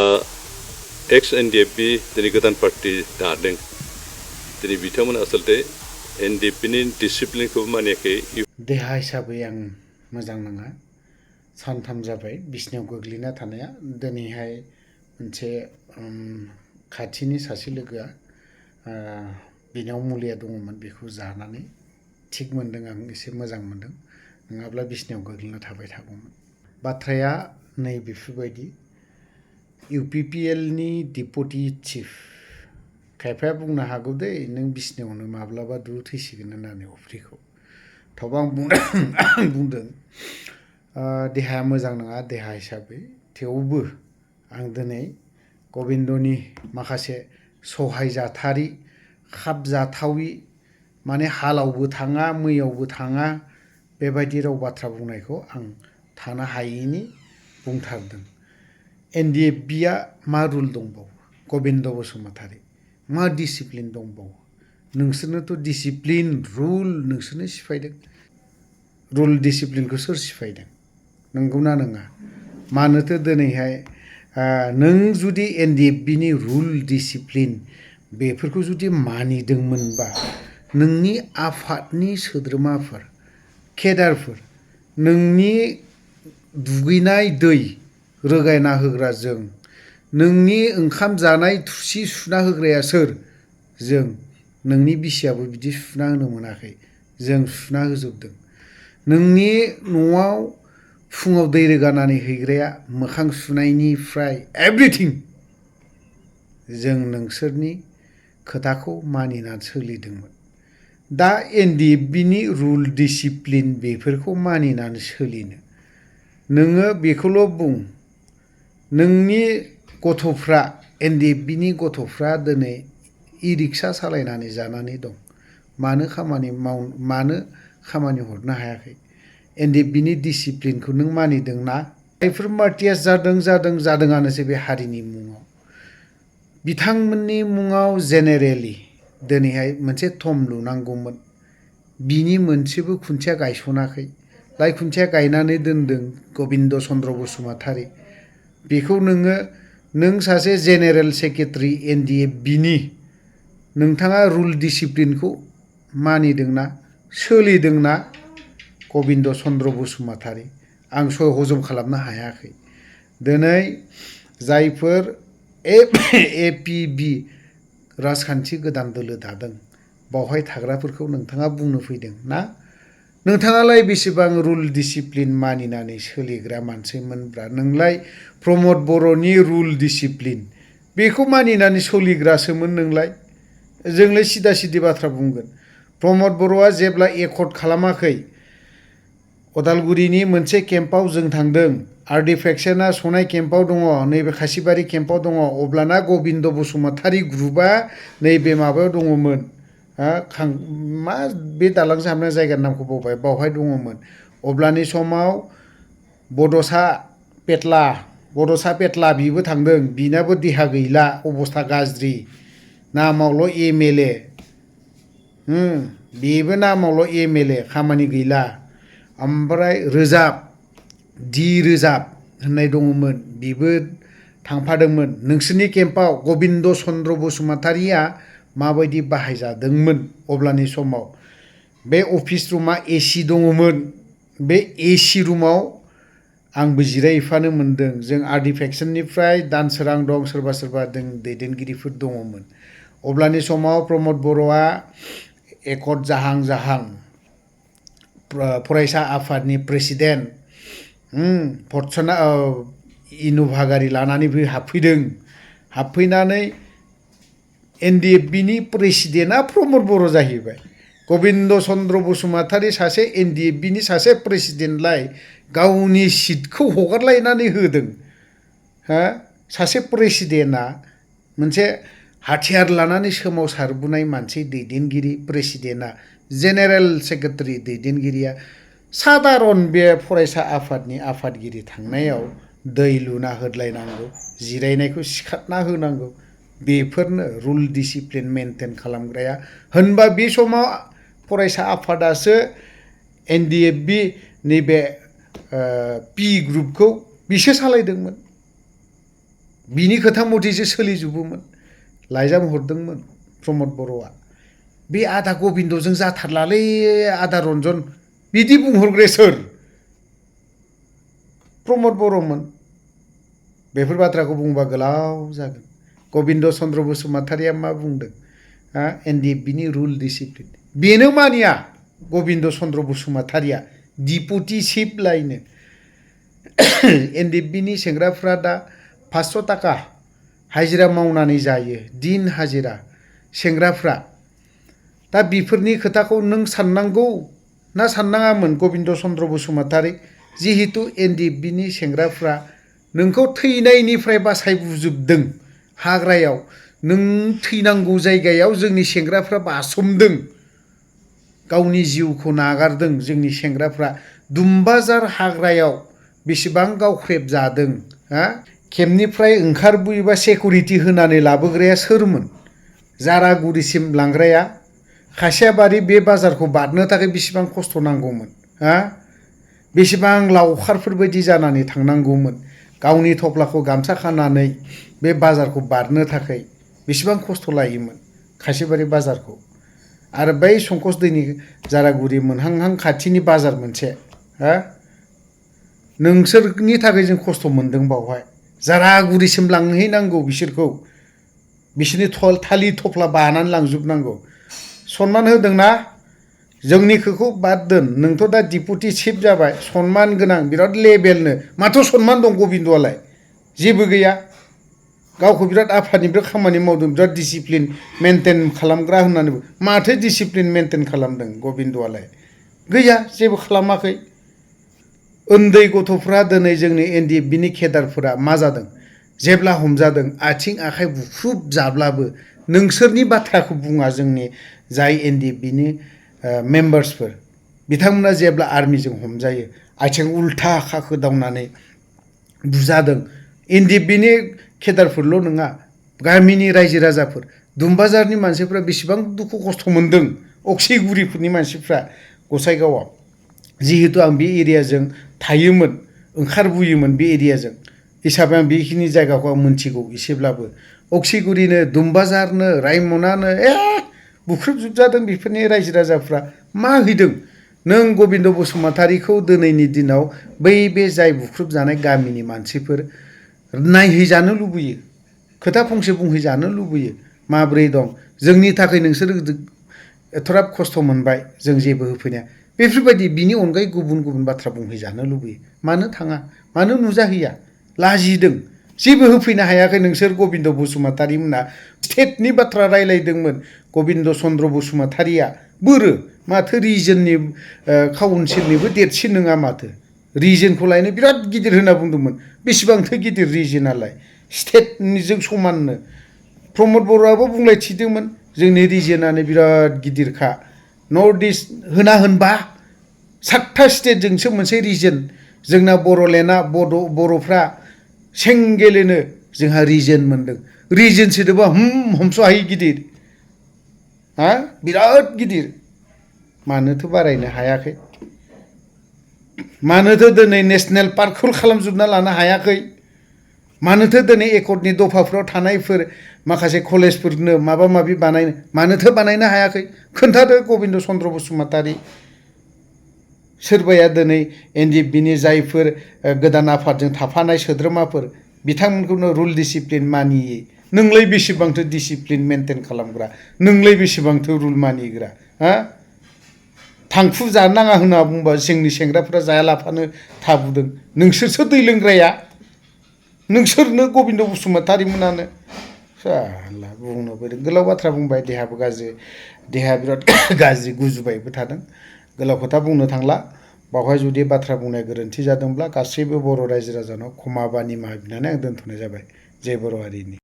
एक्स NDFB दिनै गोदान party दादों दिनै बिथांमोना आसलते एनडिएफबिनि डिसिप्लिनखौ मानियाखै। देहा हिसाबै आं मोजां नाङा। सानथाम जाबाय बिसनायाव गोग्लैना थानाया। दिनैहाय मोनसे खाथिनि सासे लोगोआ बिनाव मुलिया दङमोन, बेखौ जानानै थिग मोनदों। आं एसे मोजां मोनदों, नङाब्ला बिसनायाव गोग्लैना थाबाय थागौमोन। बाथ्राया नै बेफोरबायदि, इउपिपिएलनि डिपुटि चिफ खायफाया बुंनो हागौ दे नों बिसनायावनो माब्लाबा दु थैसिगोन होननानै अफ्रिखौ। थेवबो आं बुंदों देहाया मोजां नङा देहा हिसाबै। थेवबो आं दिनै गबिन्दनि माखासे सहायजाथारि, खाबजाथावि, माने हालावबो थाङा मैयावबो थाङा बेबायदि राव बाथ्रा बुंनायखौ आं थानो हायैनि बुंथारदों। एनडिएफबिया मा रुल दंबावो? गबिन्द बसुमतारी मा डिसिप्लिन दंबावो? नोंसोरनोथ' डिसिप्लिन रुल नोंसोरनो सिफायदों। रुल डिसिप्लिनखौ सोर सिफायदों? नंगौना नङा? मानोथो दिनैहाय नों जुदि एनडिएफबिनि रुल डिसिप्लिन बेफोरखौ जुदि मानिदोंमोनबा, नोंनि आफादनि सोद्रोमाफोर, केडारफोर, नोंनि दुगैनाय दै रोगायना होग्रा जों, नोंनि ओंखाम जानाय थुरसि सुना होग्राया सोर? जों। नोंनि बिसियाबो बिदि सुना होनो मोनाखै, जों सुना होजोबदों। नोंनि न'आव फुङाव दै रोगानानै हैग्राया मोखां सुनायनिफ्राय एभ्रिथिं जों नोंसोरनि खोथाखौ मानिनानै सोलिदोंमोन। दा एनडिएफबिनि रुल डिसिप्लिन बेफोरखौ मानिनानै सोलिनो नोङो बेखौल' बुं, नोंनि गथ'फ्रा, एनडिएफबिनि गथ'फ्रा दिनै इ रिक्सा सालायनानै जानानै दं। मानो खामानि हरनो हायाखै? एनडिएफबिनि डिसिप्लिनखौ नों मानिदोंना? जायफोर मार्टियास जादोंआनोसै बे हारिनि मुङाव। बिथांमोननि मुङाव जेनेरेलि दिनैहाय मोनसे थम लुनांगौमोन। बिनि मोनसेबो खुन्थिया गायसनाखै। जाय खुन्थिया गायनानै दोनदों गबिन्द चन्द्र बसुमतारी, बेखौ नों सासे जेनेरेल सेक्रेटारि एनडिएफबिनि, नोंथाङा रुल डिसिप्लिनखौ मानिदोंना? सोलिदोंना? गबिन्द चन्द्र बसुमतारी, आं हजम खालामनो हायाखै। दिनै जायफोर एपिबि राजखान्थि गोदान दोलो दादों, बावहाय थाग्राफोरखौ नोंथाङा बुंनो फैदों ना? नोंथाङालाय बेसेबां रुल डिसिप्लिन मानिनानै सोलिग्रा मानसिमोनब्रा? नोंलाय प्रमद बर'नि रुल डिसिप्लिन बेखौ मानिनानै सोलिग्रासोमोन नोंलाय। जोंलाय सिदा सिदि बाथ्रा बुंगोन। प्रमद बर'आ जेब्ला एकर्ड खालामाखै, अदालगुरिनि मोनसे केम्पआव जों थांदों, आरडि फेक्सना सनाय केम्पआव दङ, नैबे खासिबारि केम्पआव दङ, अब्लाना गबिन्द बसुमतारी ग्रुपआ नैबे माबायाव दङमोन, मा बे दालां सामनाय जायगानि नामखौ बावबाय, बावहाय दङमोन। अब्लानि समाव बड'सा पेटला बिबो थांदों। बिनाबो देहा गैला, अबस्था गाज्रि, नामावल' एमएलए, बेबो नामावल' एमएलए, खामानि गैला। ओमफ्राय रोजाब होननाय दङमोन, बेबो थांफादोंमोन। नोंसोरनि केम्पआव गबिन्द चन्द्र बसुमतारीया माबायदि बाहायजादोंमोन? अब्लानि समाव बे अफिस रुमा एसि दङमोन। बे एसि रुमाव आंबो जिरायफानो मोनदों। जों आरडि फेक्सननिफ्राय दानसोरां दं, सोरबा दैदेनगिरिफोर दङमोन। अब्लानि समाव प्रमद बर'आ एकर्ड जाहां फरायसा आफादनि प्रेसिडेन्ट, भर्त्सना इन'भा गारि लानानै हाबफैदों। हाबफैनानै एनडिएफबिनि प्रेसिडेन्टआ प्रमद बर' जाहैबाय। गबिन्द चन्द्र बसुमतारी सासे एनडिएफबिनि सासे प्रेसिडेन्टलाय गावनि सिटखौ हगारलायनानै होदों। सासे प्रेसिडेन्टआ, मोनसे हाथियार लानानै सोमावसारबोनाय मानसि दैदेनगिरि प्रेसिडेन्टआ, जेनेरेल सेक्रेटारि दैदेनगिरिया सादारन बे फरायसा आफादनि आफादगिरि थांनायाव दै लुना होद्लायनांगौ, जिरायनायखौ सिखारना होनांगौ, बेफोरनो रुल डिसिप्लिन मेनटेन खालामग्राया। होनबा बे समाव फरायसा आफादासो एनडिएफबि नैबे पि ग्रुपखौ बिसो सालायदोंमोन। बिनि खोथा मथेसो सोलिजोबोमोन लाइजाम हरदोंमोन प्रमद बर'आ बे आदा गबिन्दजों जाथारलालै आदा रन्जन बिदि बुंहरग्राया सोर प्रमद बर'मोन बेफोर बाथ्राखौ बुंबा गोलाव जागोन गबिन्द चन्द्र बसुमतारिया मा बुंदों एनडिएफबिनि रुल डिसिप्लिन बेनो मानिया गबिन्द चन्द्र बसुमतारिया डिपुटि चिफ लायनो एनडिएफबिनि सेंग्राफ्रा दा 500 थाखा हाजिरा मावनानै जायो दिन हाजिरा सेंग्राफ्रा दा बेफोरनि खोथाखौ नों साननांगौ ना साननाङामोन गबिन्द चन्द्र बसुमतारि जिहेतु एनडिएफबिनि सेंग्राफ्रा नोंखौ थैनायनिफ्राय बासायबोजोबदों हाग्रायाव नों थैनांगौ जायगायाव जोंनि सेंग्राफ्रा बासोमदों गावनि जिउखौ नागारदों जोंनि सेंग्राफ्रा दुम्बाजार हाग्रायाव बेसेबां गावख्रेब जादों केम्पनिफ्राय ओंखारबोयोबा सेकुरिटि होनानै लाबोग्राया सोरमोन जारागुरिसिम लांग्राया खासियाबारि बे बाजारखौ बारनो थाखाय बेसेबां खस्थ' नांगौमोन बेसेबां लावखारफोर बायदि जानानै थांनांगौमोन गावनि थफ्लाखौ गामसा खानानै बे बाजारखौ बारनो थाखाय बेसेबां खस्थ' लायोमोन खासिबारि बाजारखौ आरो बै संकस दैनि जारागुरि मोनहांहां खाथिनि बाजार मोनसे नोंसोरनि थाखाय जों खस्थ' मोनदों बावहाय जारागुरिसिम लांहैनांगौ बिसोरखौ बिसोरनि थालिर थफ्ला बानानै लांजोबनांगौ सनमान होदोंना जोंनिखौ बाद दोन नोंथ' दा डिपुटि चिफ जाबाय सनमान गोनां बिराद लेभेलनो माथो सनमान दं गबिन्दआलाय जेबो गैया गावखौ बिराद आफादनिफ्राय खामानि मावदों बिराद डिसिप्लिन मेनटेन खालामग्रा होननानै माथो डिसिप्लिन मेनटेन खालामदों गबिन्दआलाय गैया जेबो खालामाखै उन्दै गथ'फ्रा दिनै जोंनि एनडिएफबिनि केडारफोरा मा जादों जेब्ला हमजादों आथिं आखाइ बुख्रुब जाब्लाबो नोंसोरनि बाथ्राखौ बुङा जोंनि जाय एनडिएफबिनि मेम्बार्सफोर बिथांमोना जेब्ला आर्मिजों हमजायो आथिं उल्था खाखोदावनानै बुजादों एनडिएफबिनि केडारफोरल' नङा गामिनि रायजो राजाफोर दुम्बाजारनि मानसिफ्रा बेसेबां दुखु खस्थ' मोनदों अक्सिगुरिफोरनि मानसिफ्रा गसाइगावआव जिहेतु आं बे एरियाजों थायोमोन ओंखारबोयोमोन बे एरियाजों हिसाबै आं बेखिनि जायगाखौ आं मोनथिगौ एसेब्लाबो अक्सिगुरिनो दुम्बाजारनो रायमनानो बुख्रुबजोबजादों बेफोरनि रायजो राजाफ्रा मा हैदों नों गबिन्द बसुमतारिखौ दिनैनि दिनाव बै बे जाय बुख्रुबजानाय गामिनि मानसिफोर नायहैजानो लुबैयो खोथा फंसे बुंहैजानो लुबैयो माब्रै दं जोंनि थाखाय नोंसोर एथ'राब खस्थ' मोनबाय जों जेबो होफैनाया बेफोरबायदि बिनि अनगायै गुबुन गुबुन बाथ्रा बुंहैजानो लुबैयो मानो थाङा मानो नुजाहैया लाजिदों जेबो होफैनो हायाखै नोंसोर गबिन्द बसुमतारि मोना स्टेटनि बाथ्रा रायलायदोंमोन गबिन्द चन्द्र बसुमतारिया बोरो माथो रिजननि काउन्सिलनिबो देरसिन नङा माथो रिजनखौ लायनो बिराद गिदिर होनना बुंदोंमोन बेसेबांथो गिदिर रिजनालाय स्टेटनिजों समाननो प्रमद बर'आबो बुंलायथिदोंमोन जोंनि रिजनानो बिराद गिदिरखा नर्थ इस्ट होना होनबा 7था स्टेटजोंसो मोनसे रिजन जोंना बर'लेण्डआ बर'फ्रा सेंगेलेनो जोंहा रिजन मोनदों रिजन सोदोबा हमस'हायि गिदिर बिराद गिदिर मानोथो बारायनो हायाखै मानोथो दिनै नेसनेल पार्कखौ खालामजोबना लानो हायाखै मानोथो दिनै एकर्डनि दफाफ्राव थानायफोर माखासे कलेजफोरनो माबा माबि बानायनो मानोथो बानायनो हायाखै खोन्थादो गबिन्द चन्द्र बसुमतारि सोरबाया दिनै एनडिएफबिनि जायफोर गोदान आफादजों थाफानाय सोद्रोमाफोर बिथांमोनखौनो रुल डिसिप्लिन मानियै नोंलाय बेसेबांथो डिसिप्लिन मेनटेन खालामग्रा नोंलाय बेसेबांथो रुल मानिग्रा थांखु जानो नाङा होनना बुंबा जोंनि सेंग्राफोरा जायालाफानो थाबोदों नोंसोरसो दै लोंग्राया नोंसोरनो गबिन्द बसुमतारि मोनानो बुंनो फैदों गोलाव बाथ्रा बुंबाय देहाबो गाज्रि देहाया बिराद गाज्रि गुजुबायबो थादों गोलाव खोथा बुंनो थांला बावहाय जुदि बाथ्रा बुंनाय गोरोन्थि जादोंब्ला गासैबो बर' रायजो राजानाव क्षमा बा निमाहा बिनानै आं दोनथ'नाय जाबाय जय बर' हारिनि